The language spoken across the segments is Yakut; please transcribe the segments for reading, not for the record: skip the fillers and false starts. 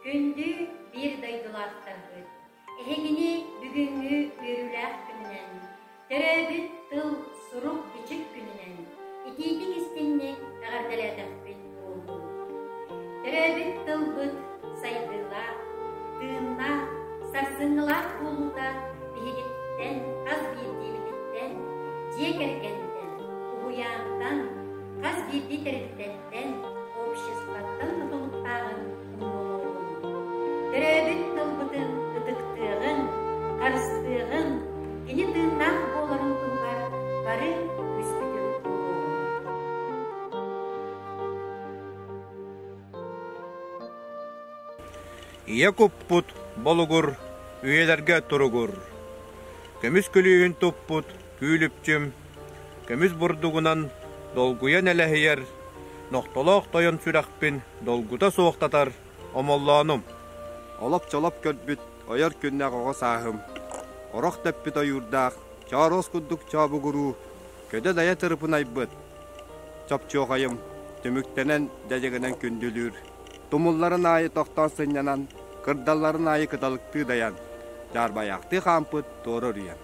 Күндү биир дойдулаахтарбыт, эһигини бүгүҥҥү үөрүүлээх күнүнэн, төрөөбүт тыл, сурук-бичик күнүнэн итиитик-истиҥник эҕэрдэлээтэхпит буоллун. Төрөөбүт тылбыт сайдыылаах, тыыннаах, сарсыҥҥылаах буолуута биһигиттэн, хас биирдиибититтэн, дьиэ кэргэнтэн, уһуйаантан, хас биирдии тэрилтэттэн, обществоттан тутулуктааҕын умнумуоҕуҥ. Төрөөбүт тылбытын ытыктыаҕыҥ, харыстыаҕыҥ, кини тыыннаах буоларын туһугар бары күүспүтүн угуоҕуҥ. Ийэ куппут болугур үйэлэргэ туругур. Көмүс күлүүһүн туппут күүлүпчүм көмүс бурдугунан долгуйа нэлэһийэр, нохтолоох тойон сүрэхпин долгута суохтатар омоллоонум. Олоп-чолоп көрбүт ойор күннээх оҕо сааһым, орох тэппит ойуурдаах, чооруос курдук чообугуруу, көдө-дайа тырыпынайбыт чопчуохайым түмүктэнэн дьадьыгынан күндүлүүр, тумулларын аайы тохтоон сынньанан, кырдалларын аайы кыталыктыы дайан, дьаарбайаахтыы хаампыт туора үрүйэм.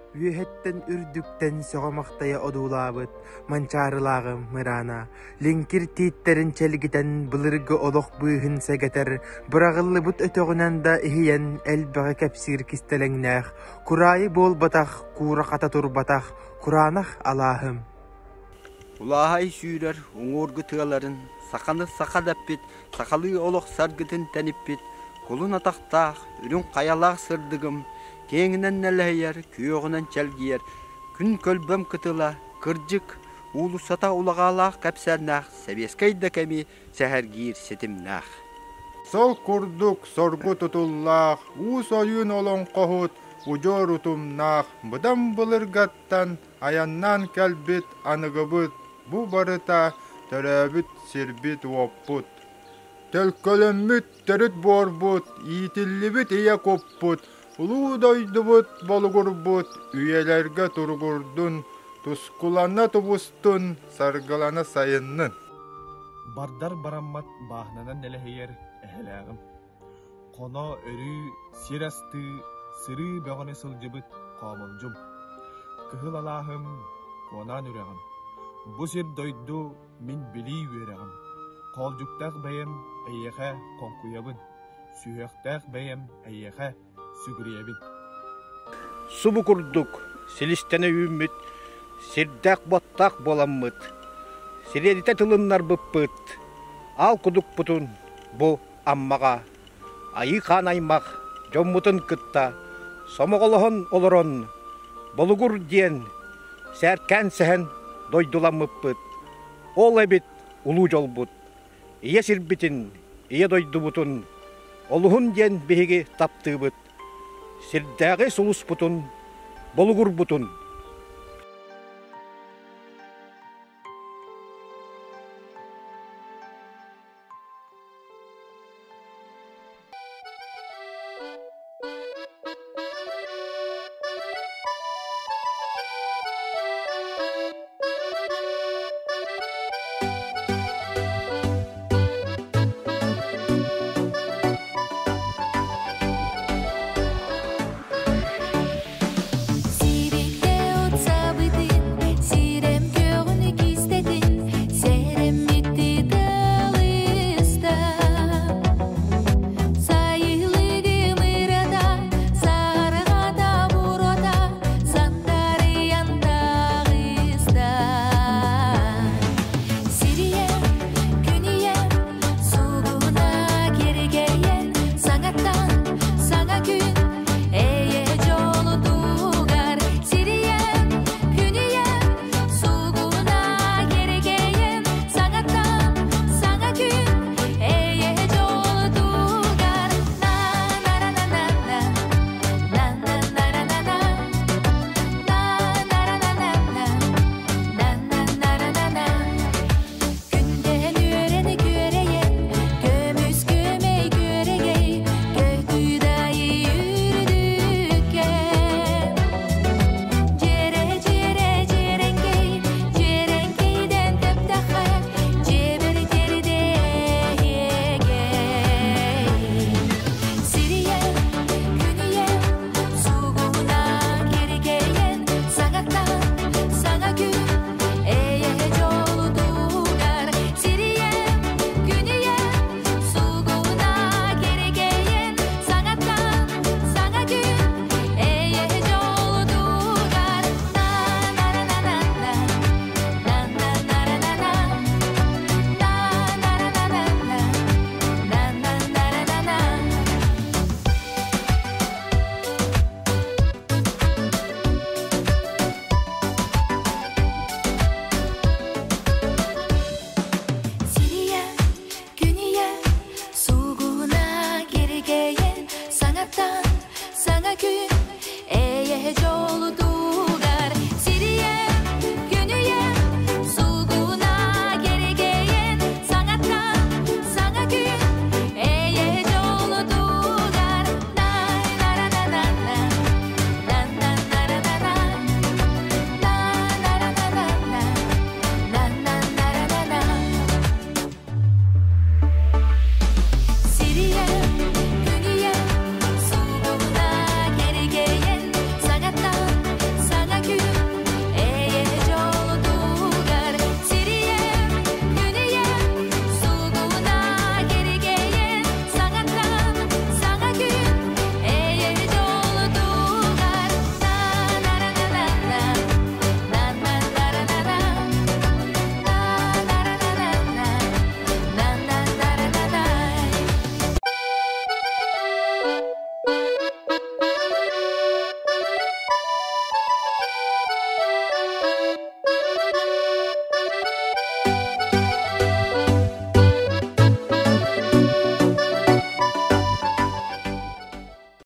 Үөһэттэн үрдүктэн сөҕө-махтайа одуулаабыт Манчаарылааҕым мыраана, лиҥкир тииттэрин чэлгитэн былыргы олох быыһын сэгэтэр, быраҕыллыбыт өтөҕүнэн да иһийэн элбэҕи кэпсиир кистэлэҥнээх, кураайы буолбатах, куура-хата турбатах кураанах алааһым. Улааһай сүүрэр уҥуоргу тыаларын, саханы саха дэппит, сахалыы олох саргытын тэниппит, кулун атахтаах, үрүҥ хайалаах сырдыгым, киэҥинэн нэлэһийэр, күөҕүнэн чэлгийэр, күн көлбөм кытыла, кырдьык, уулуссата улаҕаалаах кэпсээннээх сэбиэскэй да кэми сэһэргиир ситимнээх. Сол курдук соргу тутуллаах, уус ойуун олоҥхоһут, удьуор утумнаах, быдан былыргаттан айаннаан кэлбит аныгыбыт бу барыта төрөөбүт сирбит-уоппут. Төлкөлөммүт төрүт буорбут, иитиллибит ийэ куппут, улуу дойдубут болугурбут үйэлэргэ туругурдун, тускулана тубустун, саргылана сайыннын. Бардар бараммат бааһынанан нэлэһийэр эһэлээҕим. Хоно өрүү сир астыы, сырыы бөҕөнү сылдьыбыт хоомолдьум. Кыһыл алааһым, Куонаан үрэҕим. Бу сир-дойду мин билии үөрэҕим. Хоолдьуктаах бэйэм эйиэхэ хоҥкуйабын, сүһүөхтээх бэйэм эйиэхэ сүгүрүйэбин. Субу курдук силистэнэ үүммүт сирдээх-буоттаах буоламмыт, сириэдитэ тылыннарбыппыт, аал кудукпутун бу Аммаҕа Айыы-хаан аймах дьоммутун кытта сомоҕолоһон олорон Болугур диэн сээркээн сэһэн дойдуламмыппыт. Ол эбит улуу дьолбут. Ийэ сирбитин, ийэ дойдубутун олуһун диэн биһиги таптыыбыт. Сирдээҕи сулуспутун, болугурбутун.